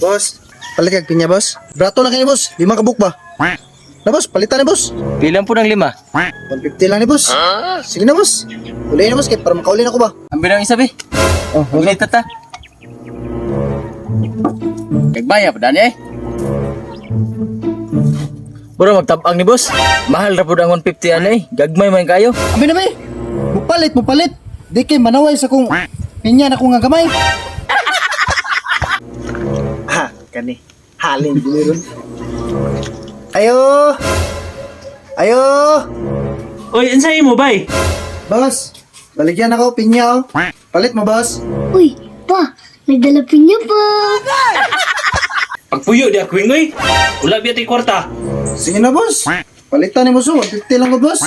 Boss, palit kag pinya, boss. Brato lang kayo, boss. 5 ka buok ba? Na, boss, palitan ni boss. Pilang po ng 5? 150 lang ni boss. Sige na, boss. Uli na, boss, kay para makauli na ko ba? Ang bilang isa, be. Oh, Ulit ta. Nagbaya pa dani eh. Bro, magtabang ni boss. Mahal ra pud ang 150 ana eh. Gagmay man kayo. Abi na, be. Mupalit, mupalit. Di kay manaway sa kung pinya na kung nga gamay. Ha, kani. Halin gini ron. Ayo. Ayo. Oy, unsay mo bay? Boss, baligyan ako pinya oh. Palit mo, boss. Uy, pa, nagdala pinya pa. Pagpuyo di ako ingoy. Wala biya tay kwarta. Sige na, boss. Palitan ni boss, oh. 150 lang ko, boss.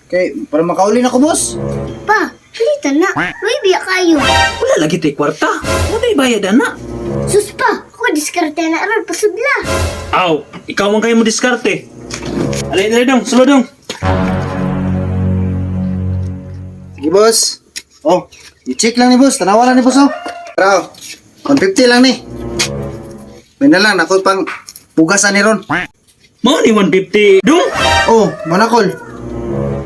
Kay para makauli na ko, boss. Pa, palitan na. Uy, biya kayo. Wala lagi tay kwarta. Wala bayad ana. Sus pa, ako diskarte na aron pasudla. Aw, ikaw man kayo mo diskarte. Alay alay dong, sulo dong. Sige, boss. Oh, i-check lang ni boss. Tanawa lang ni boss, oh. Tara, oh. 150 lang ni. May na lang, ako pang pugasan ni Ron. Mao ni 150 dong. Oh, manakol.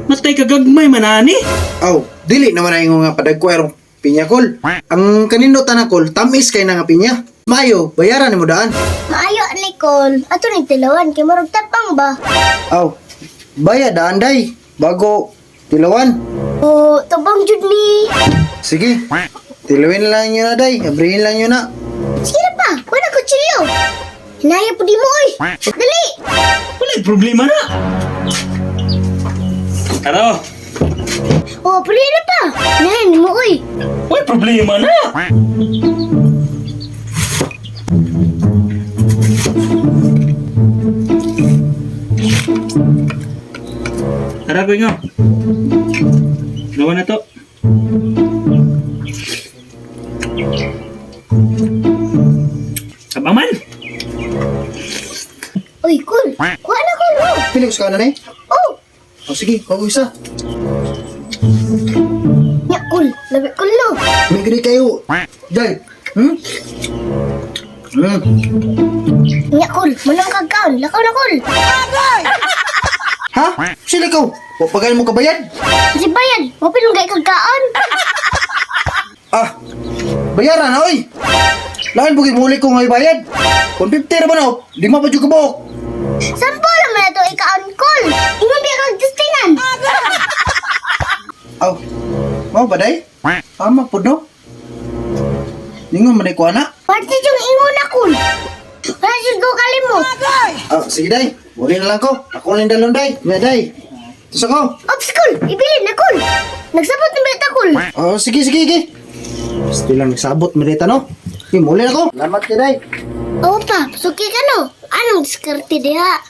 Matay ka gagmay man ani. Aw, dili naman na ingon nga padagko erong pinya kol. Ang kanindot na kol, tamis kay na nga pinya. Mayo, bayaran ni mo daan. Maayo, Nicole. Ato ni tilawan kay murag tapang ba? Aw, bayad daan day. Bago tilawan. O, tabang jud ni. Sige, tilawin lang nyo na day. Abrihin lang nyo na. Sige na pa, wala ko chilyo. Hinaya po di mo, oy. Dali! Wala problema na. Tara. O, puli na pa. Hinaya ni mo, oy. Wala problema na. Tara ko ingo. Nawa na to. Abaman. Uy, cool. Kuha na, cool. Oh. Pili ko sa kanan eh. Oh, Oh, sige, kuha ko isa. nya, cool. Labi, cool, no. May gani kayo. Day. Hmm? Hmm. Nya, cool. Manang kagkaon. Lakaw na, cool. Ha? Sila ikaw. Wapagalan mo kabayad. Si Bayan, mapilong kay kagkaon. Ah, bayaran na, oy. Lain bugay muli ko ngay bayad. 150 ra ba na? 5 pa jud ka buok. 10 naman na to ikaon, cool. Ingon biya kag testingan. Aw. Mao ba day? Tama pud no. Ningon man ko ana. Parte yung ingon na, cool. Wala jud ko kalimot. Ah, sige day. Muli na lang ko. Ako lang dalon day. Nya day. Tos ako. Ops, cool. Ibilin na, cool. Nagsabot na ba cool? Oh, sige sige sige. Still lang nagsabot man dito no. Sige, muli na ko. Salamat kay day. Oo pa, suki ka no. Anong diskarte diha?